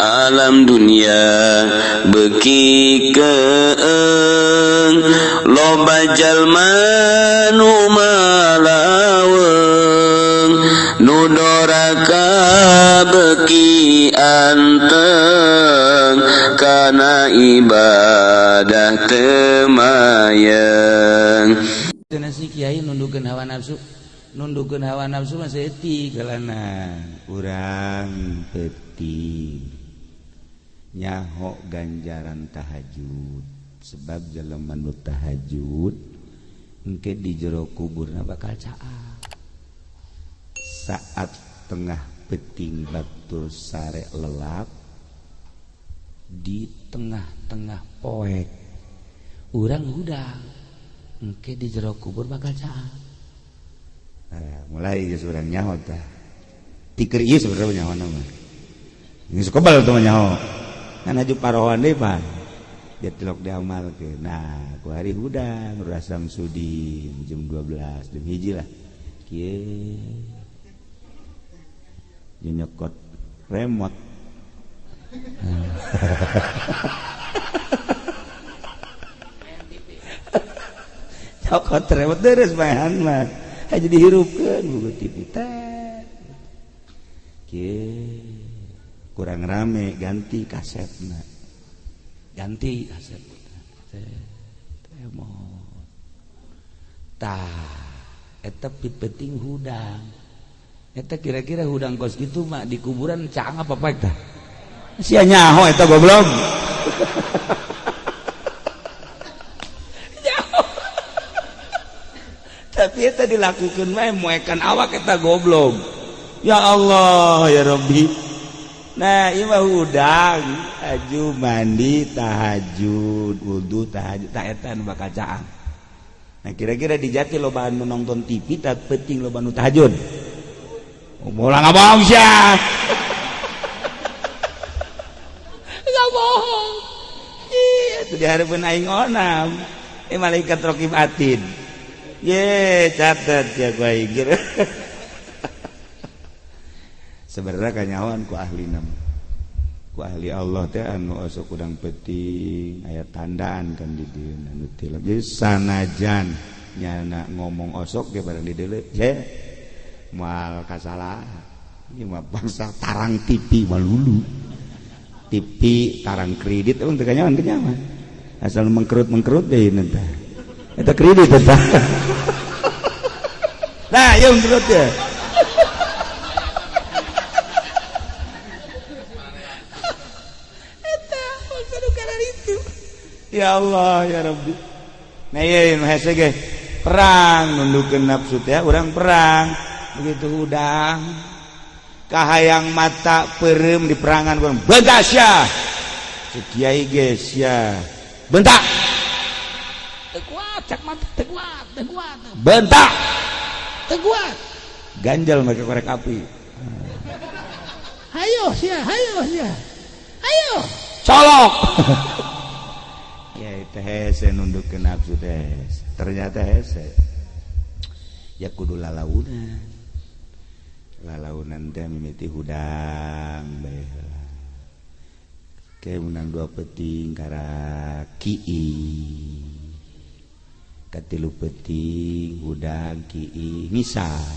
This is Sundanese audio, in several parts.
Alam dunia beki keeng loba jalma nu malaweung nu doraka beki anteng kana ibadah teu mayeng. Si kiai nundukeun hawa nafsu, nundukeun hawa nafsu mah saeutik kalana urang peuting nyaho ganjaran tahajud sebab jelema nu tahajud engke di jero kuburna bakal caang saat tengah peuting batur sare lelap di tengah-tengah poek urang hudang engke di jero kubur bakal caang. Mulai geus urang nyaho tah tikeur ieu sebenarnya nyaho mah geus kebal tuh nyaho kan aju parohan deui pan dia tilok diamalkeun. Nah ku hari hudang Lurah Samsudin jam 12 jam 1 lah kieu nyokot remote. Nyokot remote deres maehan mah aja dihirupkeun buku TV teh kieu kurang rame ganti kasetna, ganti kaset remote tah eta penting hudang eta kira-kira hudang kos gitu mah di kuburan caang apa paek tah sia nyaho eta goblok. Nyaho. Tapi eta dilakukeun mah moekan awak eta goblok. Ya Allah ya Rabbi. Nah ieu mah hudang aju mandi tahajud wudu tahajud tah eta nu bakal caang. Nah kira-kira di jati loba anu nonton TV tah penting loba anu tahajud. Moal ngabohong sia. Enggak bohong. Iya, itu dihareupeun aing onam. Malaikat raqib atid. Ye, catat ya gua aing. Sebenarnya kanyahoan ku ahli nama. Ku ahli Allah teh anu osok udang peuting aya tandaan kan di dieu anu tilap. Jadi sanajan nyana ngomong osok ge barang di dieu ye moal kasalah. Ieu mah bangsa tarang TV malulu. TV tarang kredit emang teu kanyahoan kanyahoan. Asal mengkerut-mengkerut deui teh. Eta kredit eta. Nah, ieu mengkerut ya. Eta bangsa nu kararitu. Ya Allah ya Rabbi. Nah ieu nu hese ge perang nundukeun nafsu teh urang perang. Begitu hudang kahayang mata perem di perangan kurang bentak sia cek kiai ge sia bentak teu kuat cak mata teu kuat teu kuat bentak teu kuat ganjal make korek api hayo sia hayo sia hayo colok. Kiai teh hese nundukkeun nafsu teh ternyata hese ya kudu lalaunan lalaunan teh mimiti hudang bae heula ke menang dua peting karak kii katilu peting hudang kii ngisang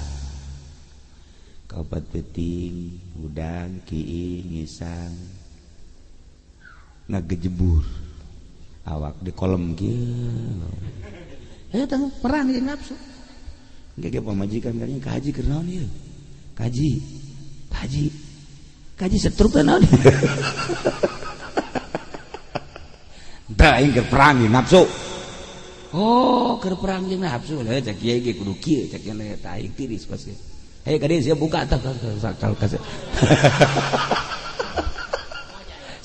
kaopat peting hudang kii ngisang ngagejebur awak di kolom kieu eta perang jeung nafsu ge pamajikan kayaknya kaji keur naon ieu kaji kaji kaji setruk teh naon tah aing keur perang jeung nafsu. Oh keur perang jeung nafsu leuh cek kiai ge kudu kieu cek kiai tah aing tiris pasti. Hei ka dieu sia buka tah sakal kasih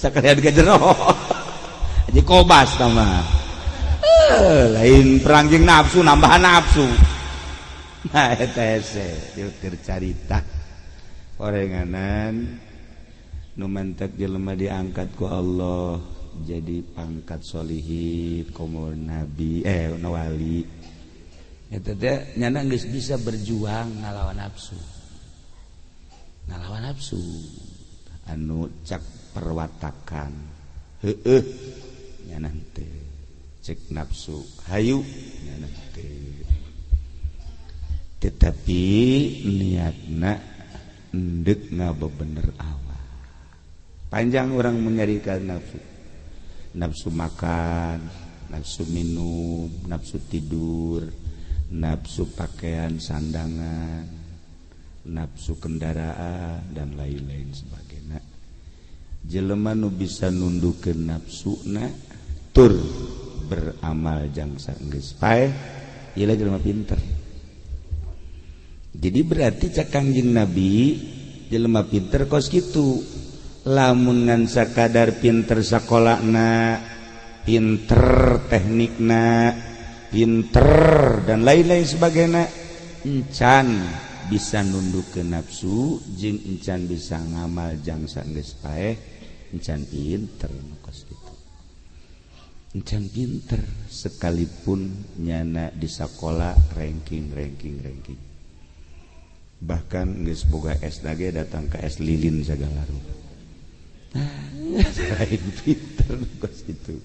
sakalian ka jero haji kobas tah mah lain perang jeung nafsu nambahan nafsu. Nah eta hese keur carita orenganan nu mantek jelema diangkat ku Allah jadi pangkat solihin komo nabi wali eta teh nyana geus bisa berjuang ngalawan nafsu, ngalawan nafsu. Anu cak perwatakan heueuh nyana teu, cek nafsu hayu nyana teu. Tetapi niatna endek ngabebener awak. Panjang orang menyarikan nafsu. Nafsu makan, nafsu minum, nafsu tidur, nafsu pakaian sandangan, nafsu kendaraan dan lain-lain sebagainya. Jelema nu bisa nundukeun nafsuna tur beramal jang saenggeus paeh, ieu jelema pinter. Jadi berarti cak Kangjeng Nabi jelema pinter kos kitu. Lamun ngan sakadar pinter sakolana, pinter teknikna, pinter dan lain-lain sebagainya, encan bisa nunduk ke nafsu jeung encan bisa ngamal jang saenggeus paeh, encan pinter kos kitu. Encan pinter sekalipun nyana di sakola ranking. Bahkan geus boga es dage datang ke es lilin sagala rupa. Lain pinter kos kitu.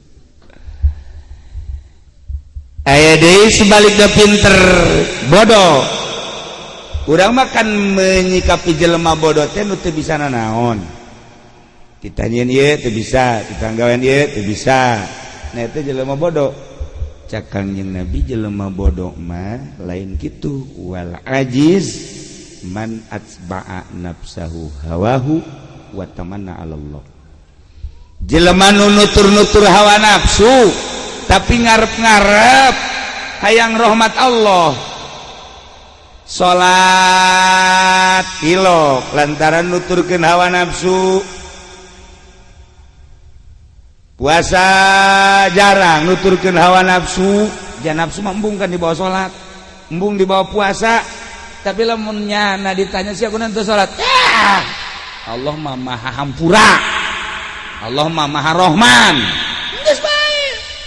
Aya deui sebaliknya pinter bodoh. Urang mah kan menyikapi jelema bodoh teh nu teu bisa nanaon. Ditanyain ieu teu bisa, ditanggawean ieu teu bisa. Nah eta jelema bodoh. Cak Kangjeng Nabi jelema bodoh mah lain kitu, wal ajiz man atba'a nafsahu hawahu wa tamanna 'ala Allah. Jelema nu nutur-nutur hawa nafsu tapi ngarep-ngarep hayang rahmat Allah. Salat tilok lantaran nuturkeun hawa nafsu, puasa jarang nuturkeun hawa nafsu. Jan nafsu mah embung kan dibawa salat, embung dibawa puasa. Tapi lamun nyana ditanya sia kunaon teu salat, ah, Allah mah maha hampura, Allah mah maha rohman. Geus bae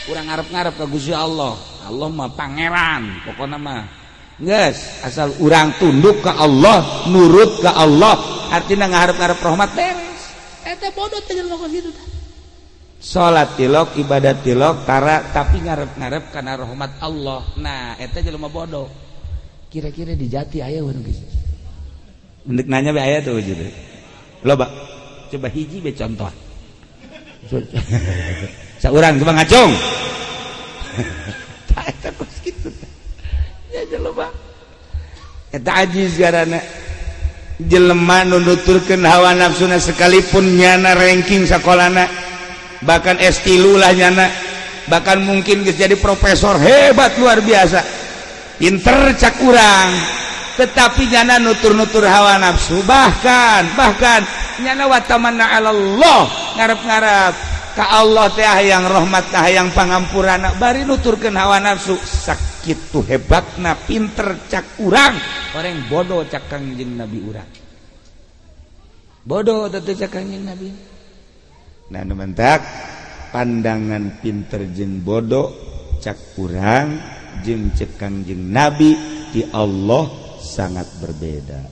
urang ngarep-ngarep ka Gusti Allah, Allah mah pangeran pokona mah. Geus asal urang tunduk ka Allah, nurut ka Allah, artinya ngarep-ngarep rahmat beres. Eta bodoh teh jelema kos kitu tah. Salat tilok, ibadat tilok tara, tapi ngarep-ngarep kana rahmat Allah. Nah eta jelema bodoh. Kira-kira di jati aya we nu geus. Mendek nanya be aya tuh gitu. Loba. Coba hiji be contoh. Saurang coba ngacung. Tah eta kos kitu tah. Ya jelema. Eta ajiz garana. Jelema nu nuturkeun hawa nafsuna sekalipun nyana ranking sakolana, bahkan S3 lah nyana, bahkan mungkin geus jadi profesor hebat luar biasa, pinter cak urang, tetapi nyana nutur-nutur hawa nafsu, bahkan nyana watamanna 'ala Allah, ngarep-ngarep ka Allah teh hayang rahmat, hayang pangampurana, bari nuturkeun hawa nafsu. Sakitu hebatna pinter cak urang, orang bodoh cak Kangjeng Nabi urang. Bodoh teh cak Kangjeng Nabi. Nah nu mentak pandangan pinter jeung bodoh cak urang jeung cek Kangjeng Nabi di Allah sangat berbeda.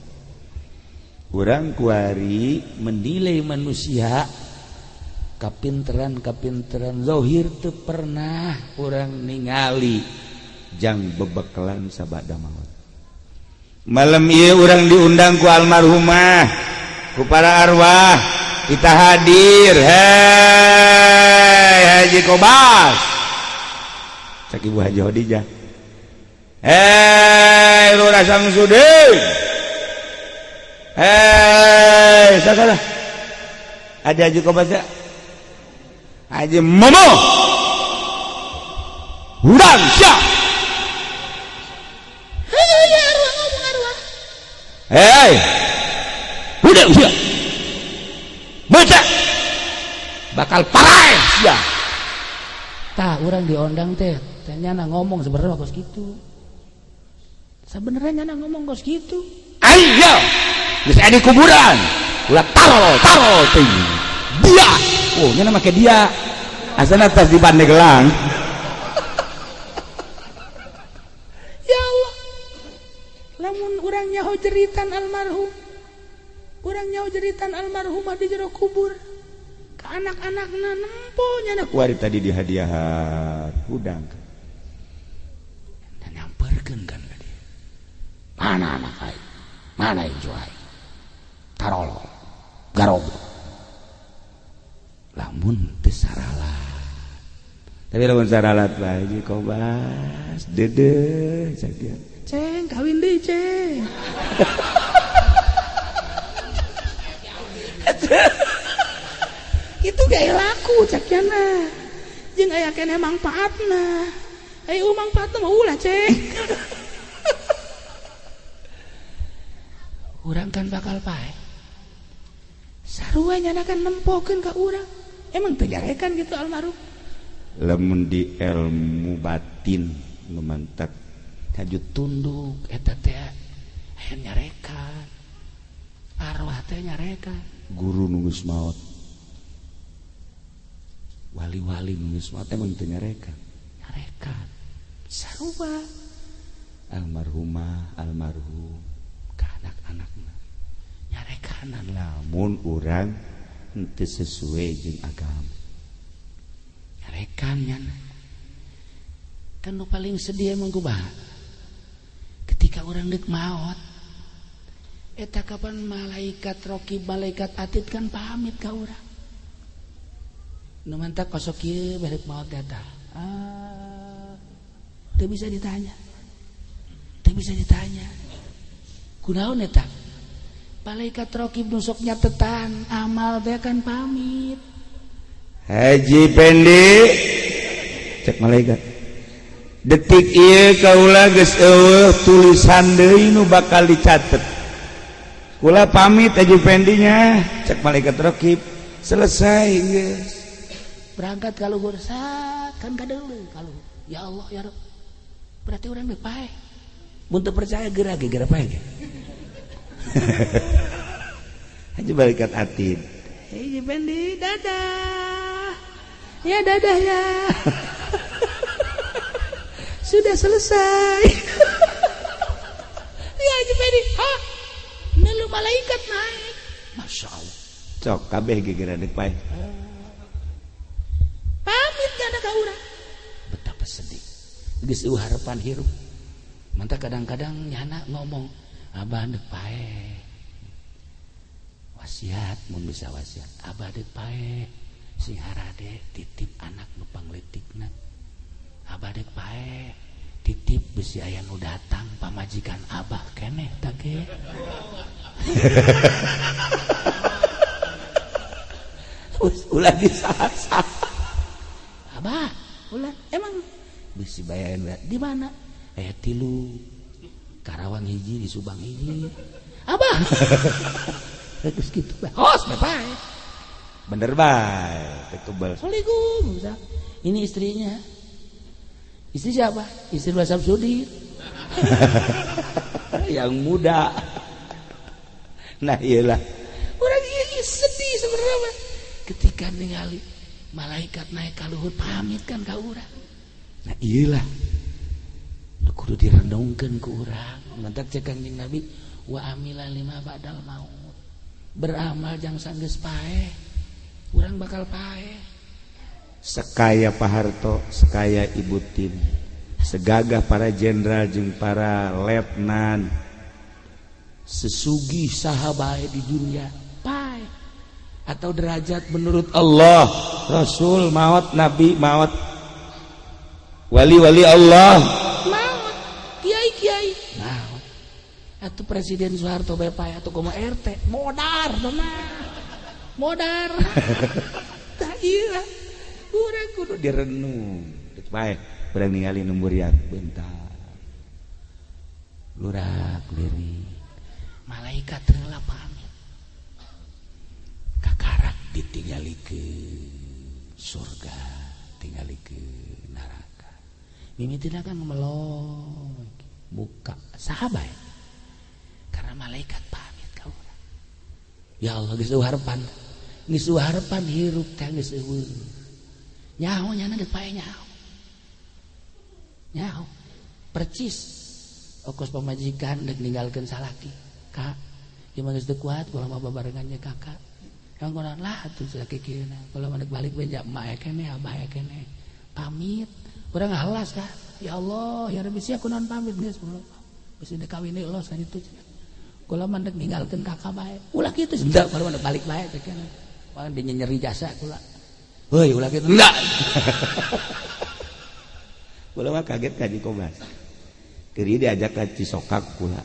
Urang kuari menilai manusia kapinteran zahir teu pernah urang ningali jang bebekelan sabada maut. Malam ieu urang diundang ku almarhumah, ku para arwah, kita hadir. Hei Haji Kobas, cak Ibu Haji Khadijah, hei Lurah Samsudin, hei salah ada Haji Kobas ya? Haji Momo hudang siap. Hei hudang siap, baca bakal parai siap. Tah urang diondang teh nyana ngomong sebenarnya kos kitu. Sebenarnya nyana ngomong kos kitu. Ayo geus aya di kuburan ulah taro taro teuing dia. Oh nyana make dia asana tas di Pandeglang. Ya Allah, lamun urang nyaho jeritan almarhum, Urang nyaho jeritan almarhumah di jero kubur. Ka anak-anakna nempo nya kuari tadi dihadiahan hudang. Dan nyamperkeun kan ka dia. Mana anak aing? Mana incu aing? Tarolol. Garoblok. Lamun teu saralat. Tapi lamun saralat bae kobas dedeh sakieu. Ceng kawin deui ceng. Itu gaya laku cakiana jeung aya keneh mangfaatna. Aya mangfaatna mah ulah ceng. Urang kan bakal paeh. Sarua nyana kan nempokeun ka urang. Emang teu nyarekan gitu almarhum. Lamun di ilmu batin nu mantak kaju tunduk eta teh aya nyarekan. Arwah teh nyarekan. Guru nu geus maot. Wali-wali nu geus maot emang teu nyarekan. Nyarekan. Sarua almarhumah almarhum ka anak-anakna. Nyarekanan lamun urang henteu sesuai jeung agama. Nyarekan nyana. Kan nu paling sedih emang kumaha? Ketika urang deuk maot eta kapan malaikat rokib malaikat atid kan pamit ka urang. Nu mantak kosok ieu barek maot eta. Ah, teu bisa ditanya. Teu bisa ditanya. Kunaon eta? Malaikat rokib nu sok nyatetan amal teh kan pamit. Haji Pendi cek malaikat. Detik ieu kaula geus eueuh tulisan deui nu bakal dicatet. Kula pamit Haji Pendinya cek malaikat rokib. Selesai geus. Berangkat ka luhur kan kadeuleu ka luhur. Ya Allah ya Rabb. Berarti urang geus paeh. Mun teu percaya geura ge geura paeh ge. Haji malaikat atid. Haji Pendi dadah. Ya dadah ya. Sudah selesai. Ya Haji Pendi, hah? Nelu malaikat naik. Masya Allah. Cok kabeh geura deuk paeh. Pamit kana ka urang. Betapa sedih. Geus eueuh harapan hirup. Mantap kadang-kadang nyana ngomong, abah deuk paeh. Wasiat mun bisa wasiat, abah deuk paeh. Sing harade titip anak nu pangleutikna. Abah deuk paeh. Titip bisi aya nu datang pamajikan abah keneh tah ge. Ulah disasar. Abah, ulah emang bisi bayaran di mana? Tilu Karawang hiji di Subang hiji. Abah. Terus gitu bae. Hos bae. Bener bae, teu kebel. Assalamualaikum. Ini istrinya. Istri siapa? Istri Pak Samsudin. Yang muda. Nah, iyalah. Urang ieu sedih sebenarnya ketika ningali malaikat naik ka luhur pamit kan ka urang. Nah, iyalah. Nu kudu direnungkeun ku urang. Mantak cek Kangjeng Nabi wa amila lima ba'dal maut. Beramal jang sanggeus paeh. Urang bakal paeh. Sekaya Pak Harto, sekaya Ibu Tin, segagah para jenderal jeung para letnan, sesugih saha bae di dunia paeh. Atau derajat menurut Allah, Rasul maut, Nabi maut, wali-wali Allah maut, kiai-kiai maut. Atau Presiden Soeharto bae paeh atau komo RT modar mah. Modar. Tah ieu urang kudu direnung. Deuk bae urang ningali nu muriat bentar. Lurak lirik. Malaikat heula pamit. Kakarak ditinggalikeun surga, tinggalikeun neraka. Mimitina kan melong muka saha bae. Karena malaikat pamit ka urang. Ya Allah geus eueuh harapan. Geus eueuh harapan hirup teh geus eueuh. Nyaho nyana geus pae nyaho. Nyaho. Percis okos pamajikan dek ninggalkeun salaki. Ka, Ieu mah geus teu kuat kula mah babarengan jeung kakak. Yang kunaon lah atuh sakieu kula mah balik we ja emak keneh abah keneh. Pamit. Urang ngahelas kah? Ya Allah, ya Rabbi sia kunaon pamit geus kula. Geus dek kawin deui los kan itu. Kula mah dek ninggalkeun kakak bae. Ulah kitu henteu kula mah balik bae teh keneh. Wah dinyeri jasa kula. Heuy ulah kitu enggak. Kula mah kaget ka Haji Kobas. Keur diajak ka Cisokak kula.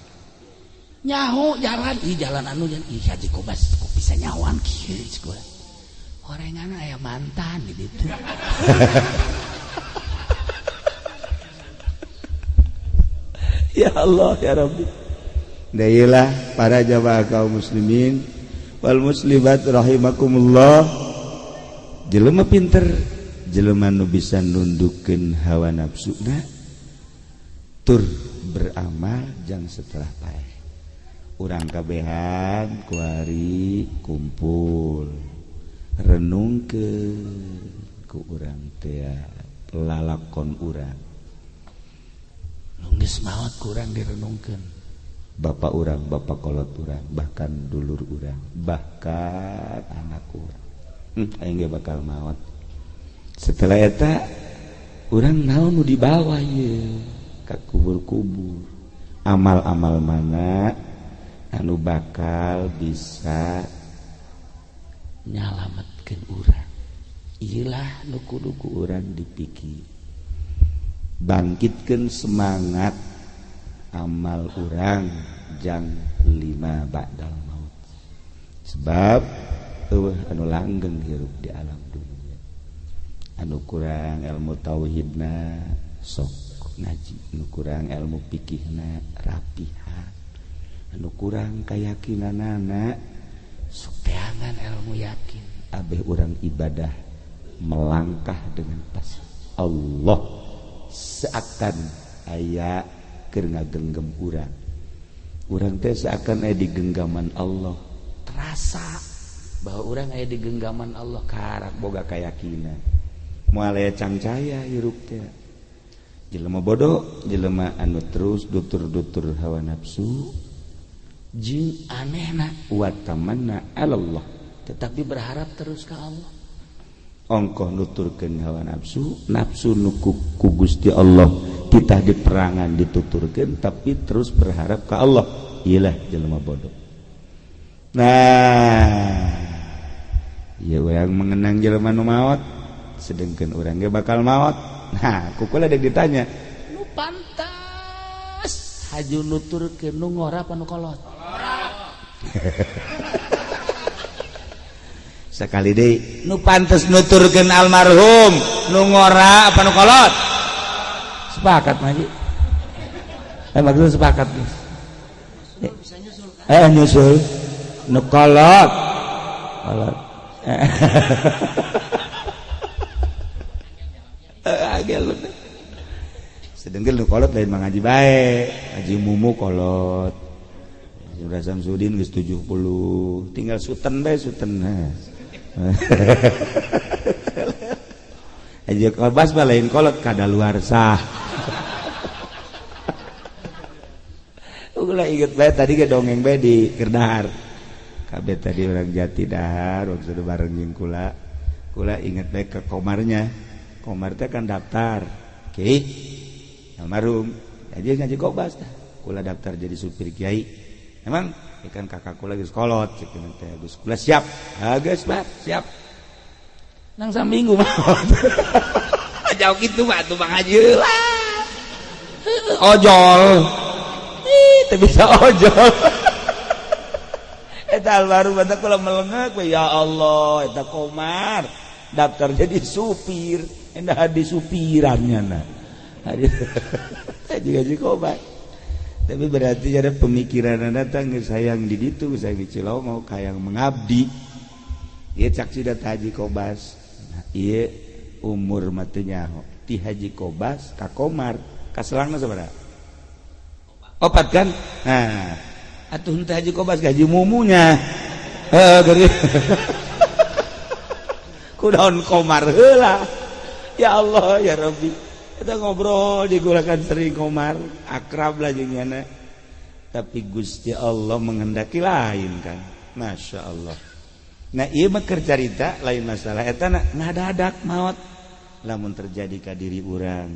Nyaho jalan, ih jalan anu ih Haji Kobas kok bisa nyawan kieu kula. Orengan aya mantan di ditu. Ya Allah ya Rabbi. Dailah para jamaah kaum muslimin wal muslimat rahimakumullah. Jelema pinter, jelema nu bisa nundukeun hawa nafsuna tur beramal jang setelah paeh. Urang kabehan kuari kumpul renungkeun ku urang teh lalakon urang. Nu geus maot kurang direnungkeun. Bapak urang, bapak kolot urang, bahkan dulur urang, bahkan anak urang. Aing ge bakal maot. Setelah eta urang naon nu dibawa ieu ka kubur-kubur. Amal-amal mana anu bakal bisa nyalametkeun urang. Ieulah nu kudu ku urang dipikir. Bangkitkeun semangat amal urang jang lima ba'dal maut. Sebab eueuh anu langgeng hirup di alam dunia. Anu kurang ilmu tauhidna sok ngaji, anu kurang ilmu fikihna rapihan, anu kurang kayakinanana sok teangan ilmu yakin. Abeh urang ibadah melangkah dengan pas Allah seakan aya keur ngagenggam urang. Urang teh seakan aya di genggaman Allah. Terasa bahwa urang aya di genggaman Allah karak boga kayakinan. Moal aya cangcaya hirup teh. Jelema bodoh, jelema anu terus dutur-dutur hawa nafsu jeung anehna wa tamanna 'alallah, tetapi berharap terus ka Allah. Ongkoh nuturkeun hawa nafsu, nafsu nu ku Gusti Allah titah di perangan dituturkeun tapi terus berharap ka Allah. Iyalah jelema bodoh. Nah, ya urang mengenang jelema nu maot, sedengkeun urang ge bakal maot. Nah, ku kula deuk ditanya, nu pantas haju nuturkeun nu ngora apa nu kolot? Sekali deui, nu pantes nuturkeun almarhum nu ngora apa nu kolot? Sepakat Haji. Maksudnya sepakat guys. Nyusul nu kolot. Kolot. Agel. Sedengkeun nu kolot lain mah ngaji bae, ngaji mumu kolot. Haji Samsudin geus 70, tinggal suten bae suten. Haji Kobas mah lain kolot kadaluarsa. Ulah inget bae tadi ge dongeng bae di Kerdahar. Kabeh tadi orang Jati dahar waktu sudah bareng jeung kula. Kula inget bae ke komarnya. Komar teh kan daftar. Kiai almarhum. Jadi ngaji Kobas tah. Kula daftar jadi supir kiai. Emang ikan kakak kula geus kolot cek teh geus kula siap. Ha geus Pak, siap. Nang saminggu mah. Jauh kitu mah atuh Bang Haji lah. Ojol. Ih, teu bisa ojol. Eta almarhum eta kula melengek we ya Allah, eta Komar daftar jadi supir, endah di supirannya nah. Haji Haji Komar. Tapi berarti ada pemikiran datang sayang di ditu, sayang di Cilomo, kayang mengabdi. Ieu cak sudah Haji Kobas. Nah, ieu umur matinya ti Haji Kobas ka Komar, kaselangna sabaraha? Opat kan? Nah, atuh henteu Haji Kobas gaji mumunya. Heuh, geuring. Kunaon Komar heula. Ya Allah ya Rabbi. Kita ngobrol digulakan sering Komar, akrab lah jeung nyana. Tapi Gusti Allah menghendaki lain kan. Masya Allah. Nah ieu mah keur carita lain masalah eta ngadadak maot. Lamun terjadi ka diri urang,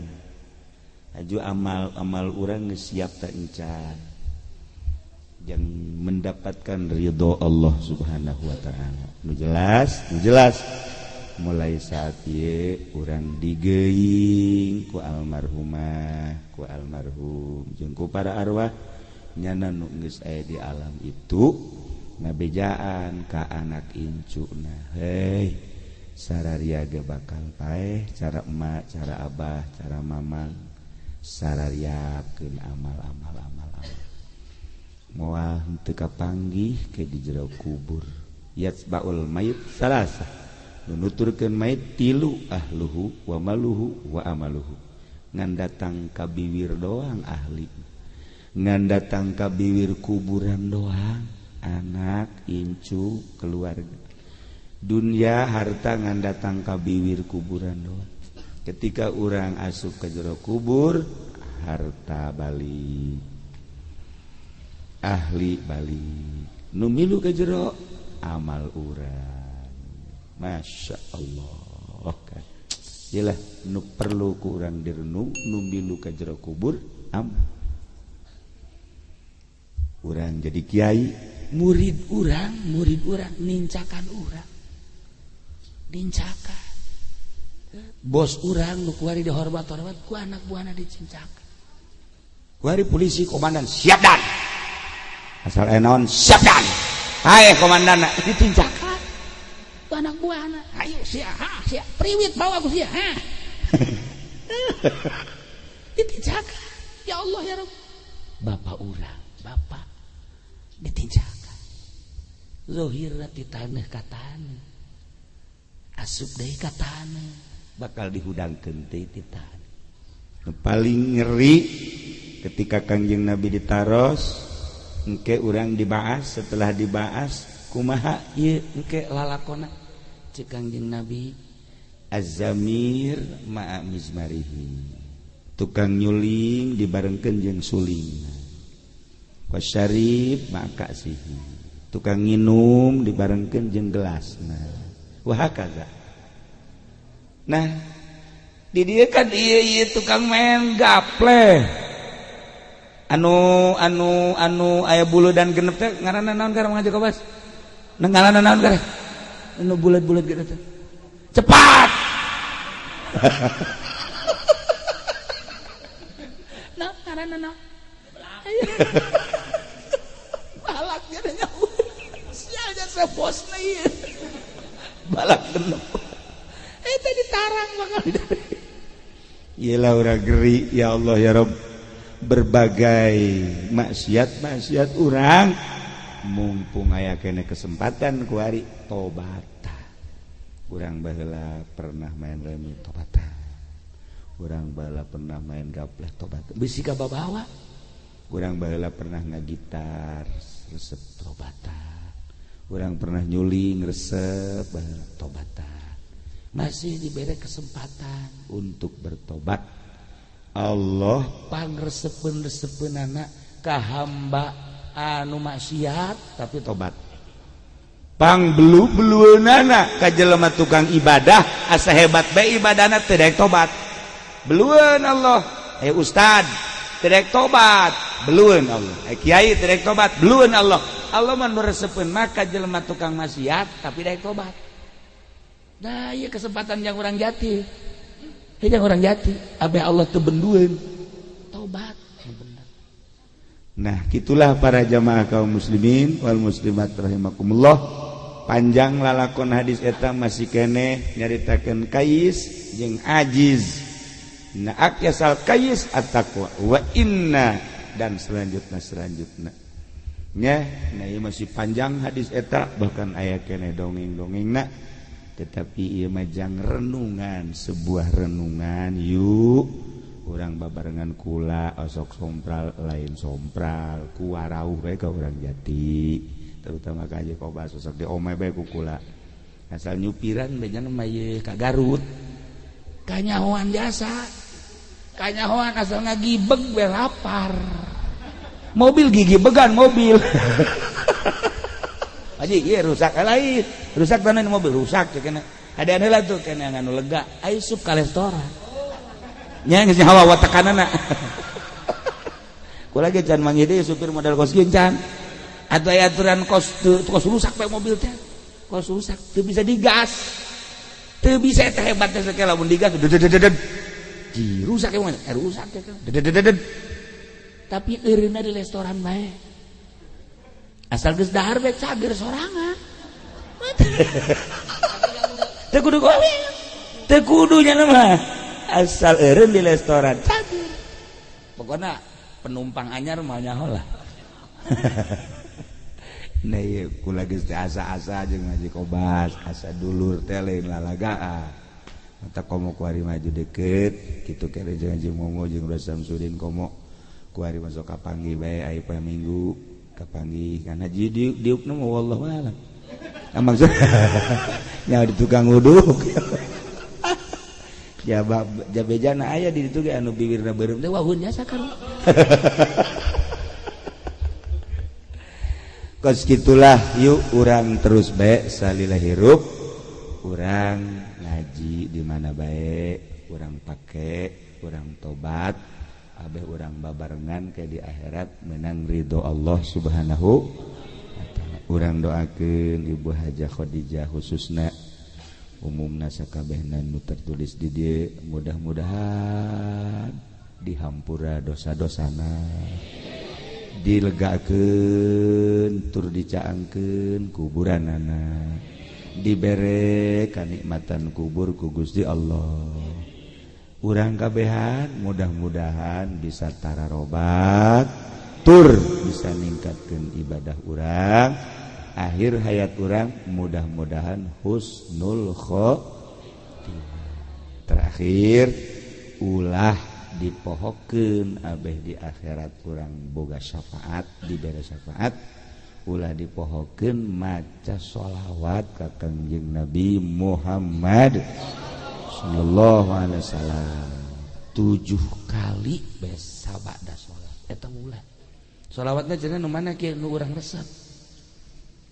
aju amal-amal urang geus siap tak encan yang mendapatkan ridho Allah Subhanahu wa taala. Nu jelas, nu jelas. Mulai saat ieu urang digeuing ku almarhumah, ku almarhum jeung ku para arwah nyana nu geus aya di alam itu ngabejaan ka anak incuna. Hei, sararia ge bakal paeh cara emak, cara abah, cara mamang, sarariakeun amal-amal amal amal. Moal henteu kapanggih ke di jero kubur. Yatsbaul mayit salasa. Nuturkeun mayit tilu, ahluhu wa maluhu wa amaluhu. Ngan datang ka biwir doang ahli. Ngan datang ka biwir kuburan doang anak, incu, keluarga. Dunia harta ngan datang ka biwir kuburan doang. Ketika urang asup ke jero kubur, harta balik, ahli balik, nu milu ke jero amal urang. Masya Allah kan. Iyalah nu perlu ku urang direnung, nu milu ka jero kubur amal. Urang jadi kiai, murid urang nincakan urang. Nincakan. Bos urang nu kuari dihormat-hormat ku anak buahna dicincakan. Kuari polisi komandan siap dan. Asal enon siap dan. Hae komandan ditincakan. Anak buahna, ayo sia, ha sia, priwit bawa ku sia, ha. Ditincakan. Ya Allah ya Rabb. Bapak urang, bapak ditincakan. Zohirna ti taneuh ka taneuh. Asup deui ka taneuh, bakal dihudangkeun teh ti taneuh. Nu paling ngeri ketika Kangjeng Nabi ditaros, engke urang dibaas, setelah dibaas kumaha ieu engke lalakona? Ceuk Kangjeng Nabi, az-zamir ma'a mizmarihi. Tukang nyuling dibarengkeun jeung sulingna. Wasyarib ma'a ka'sihi. Tukang nginum dibarengkeun jeung gelasna. Wa hakaza. Nah, di dieu kan ieu tukang main gaple. Anu anu anu aya bulu dan genep teh ngaranna naon karang ngaji kobas? Ngaranna naon karang? Anu bulat-bulat gitu teh. Cepat. Nah, ngaranna naon? Balak dia nyawa. Sial jasa bosna ieu. Balak genep. Eta ditarang bakal. Iyalah urang geri ya Allah ya Rabb. Berbagai maksiat-maksiat urang mumpung aya kene kesempatan kuari tobata. Urang baheula pernah main remi tobata. Urang baheula pernah main gapleh tobata. Bisi ka babawa. Urang baheula pernah ngagitar resep tobata. Urang pernah nyuling resep baheula tobata. Masih diberi kesempatan untuk bertobat. Allah pangresepeun-resepeunana ka hamba anu maksiat tapi tobat. Pang belu-belueunana ka jelema tukang ibadah asa hebat bae ibadahna teu daek tobat. Belueun Allah. Eh ustad teu daek tobat, belueun Allah. Eh kiai teu daek tobat, belueun Allah. Allah mah nu resepeun mah ka jelema tukang maksiat tapi daek tobat. Nah, ieu kesempatan yang urang jati. Yang orang jati, abe Allah teu bendueun. Tobat bener. Nah, gitulah para jamaah kaum muslimin wal muslimat rahimakumullah. Panjang lalakon hadis eta masih keneh nyaritakeun kais jeung ajiz. Nah, akyasal kais at-taqwa wa inna dan selanjutnya. Nya, nah ieu masih panjang hadis eta bahkan aya keneh dongeng-dongengna. Tetapi ieu mah jang renungan, sebuah renungan yuk urang babarengan kula osok sompral lain sompral ku warauh bae ka urang jati terutama ka Haji Kobas osok di omeh bae ku kula asal nyupiran bejan mah ieu ka Garut kanyahoan jasa kanyahoan asal ngagibeg we lapar. Mobil gigi began mobil. Haji, iya rusak lain. Rusak tanah ini mobil rusak kena. Ada heula tuh kena nganu lega. Ayo sup ka restoran. Nya geus hawa watekanana. Kula ge can manggih deui supir model kos kieu can. Atau aya aturan kos kos rusak bae mobil teh. Kos rusak teu bisa digas. Teu bisa eta hebat teh sakela lamun digas dedededed. Ji rusak emang rusak teh. Dedededed. Tapi eureunna di restoran bae. Asal geus dahar bae cager sorangan. Teu kudu kowe. Teu kudu nya mah. Asal eureun di restoran cager. Pokona penumpang anyar mah nyaho lah. Nah ieu kula geus teh asa-asa jeung Haji Kobas, asa dulur teh lain lalagaan. Mata komo kuari maju deket, kitu kere jeung Haji Momo jeung Bro Samsudin komo kuari masuk kapanggih bae aya poe Minggu kapanggih kan haji diuk diukna mah wallahu alam. Nah, maksud nya di tukang uduk. Ya jabejana aya di ditu ge anu bibirna beureum teh wahun jasa karu. Kos gitulah yuk urang terus bae salila hirup urang ngaji di mana bae urang pake urang tobat abeh urang babarengan ke di akhirat menang ridho Allah Subhanahu wa taala. Urang doakeun Ibu Hajah Khadijah khususna umumna sakabehna nu tertulis di dieu mudah-mudahan dihampura dosa-dosana, dilegakeun tur dicaangkeun kuburanana, dibere kanikmatan kubur ku Gusti Allah. Urang kabehan mudah-mudahan bisa tararobat tur bisa ningkatkeun ibadah urang, akhir hayat urang mudah-mudahan husnul khotimah. Terakhir ulah dipohokeun abeh di akhirat urang boga syafaat, dibere syafaat, ulah dipohokeun maca sholawat ka Kangjeng Nabi Muhammad sallallahu alaihi wasallam 7 kali bes sabada salat eta ulah. Sholawatna cenah nu mana kieu nu urang resep.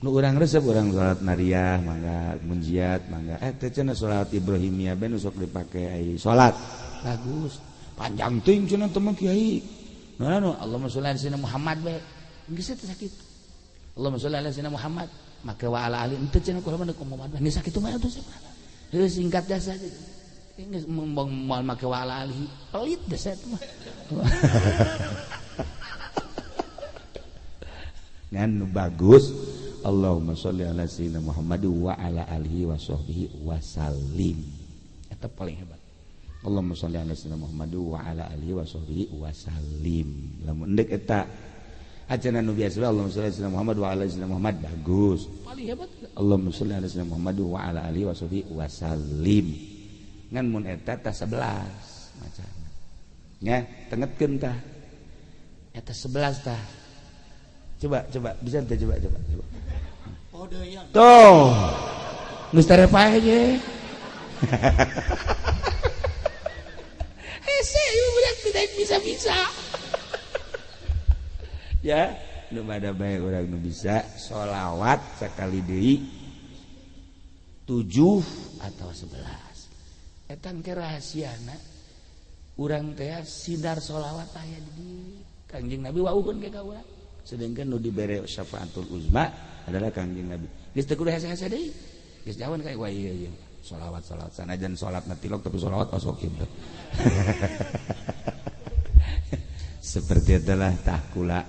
Nu urang resep urang salat nariyah mangga munjiat mangga teh cenah salat Ibrahimiyah ben sok dipake ai salat. Bagus. Panjang teuing cenah teh mah kiai. Nah nu Allahumma sholli ala sayyidina Muhammad bae. Geus teh sakitu. Allahumma sholli ala sayyidina Muhammad make wa ala ali henteu cenah kula mah Muhammad geus sakitu mah atuh heuh singkat jasa geus moal make wa ala alihi pelit desa eta mah. Ngan nu bagus Allahumma sholli ala sayyidina Muhammad wa ala alihi wa sahbihi wasallim. Eta paling hebat. Allahumma sholli ala sayyidina Muhammad wa ala alihi wa sahbihi wasallim. Lamun endek eta ajaran nu biasa Allahumma sholli ala sayyidina Muhammad wa ala sayyidina Muhammad bagus. Paling hebat. Allahumma sholli ala sayyidina Muhammad wa ala alihi wa sahbihi wasallim. Ngan mun eta tah 11 macana. Nya tengetkeun tah. Eta 11 tah. Coba coba bisa teh coba coba coba. Oh deui. Tuh. Geus tarepae je. Hese ieu budak tidak bisa-bisa. Ya, nu bada bae urang nu bisa sholawat sakali deui 7 atau 11. Eta engke rahasiana urang teh sinar sholawat aya di Kangjeng Nabi wauhkeun ke ka urang. Sedangkan nu dibere syafaatul uzma adalah Kangjeng Nabi. Geus teu kudu hese-hese deui. Geus jauhan kayak wah iya iya. Sholawat sholawat sanajan sholatna tilok tapi sholawat osok kitu. Seperti itulah tahkula.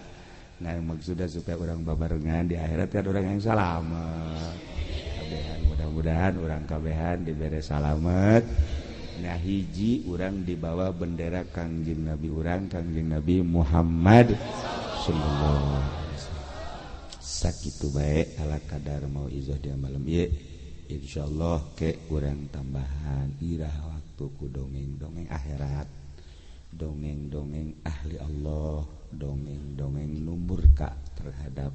Nah maksudnya supaya orang babarengan di akhirat kan orang yang salamet. Kabehan mudah-mudahan orang kabehan dibere salamet. Nah hiji orang dibawa bendera Kangjeng Nabi urang Kangjeng Nabi Muhammad sallallahu alaihi wasallam. Sakitu bae ala kadar mau izoh dia malam ieu. Insyaallah ke urang tambahan irah waktu ku dongeng-dongeng akhirat, dongeng-dongeng ahli Allah, dongeng-dongeng nu murka terhadap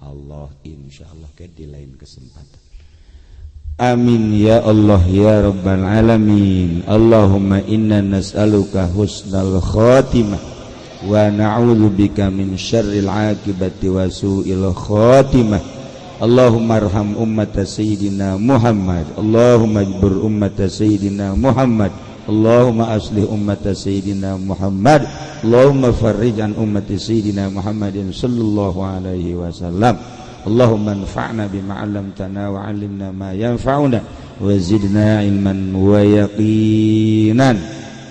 Allah, insyaallah ke di lain kesempatan. Amin ya Allah ya Rabbal alamin. Allahumma inna nas'aluka husnal khatimah Wa na'udzubika min syarril akibati wa su'il khatimah. Allahumma arham ummata sayyidina Muhammad. Allahumma ijbur ummata sayyidina Muhammad. Allahumma aslih ummata sayyidina Muhammad. Allahumma farrij an ummati sayyidina Muhammadin sallallahu alaihi wasallam. Allahumma anfa'na bima 'allamtana wa 'allimna ma yanfa'una wa zidna ilman wa yaqinan.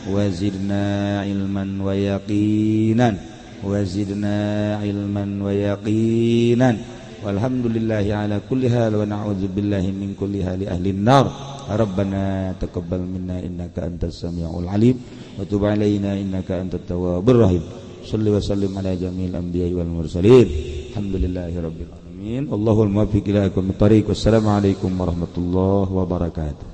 Wa zidna ilman wa yaqinan. Wa zidna ilman wa yaqinan. Walhamdulillahi ala kulli hal wa na'udzu billahi min kulli hali ahli an-nar. Rabbana taqabbal minna innaka antas samiul alim wa tub alaina innaka antat tawwabur rahim. Shalli wa sallim ala jami'il anbiya'i wal mursalin. Alhamdulillahi rabbil alamin. Allahul muwaffiq ila aqwamit thariq. Wassalamu alaikum warahmatullahi wabarakatuh.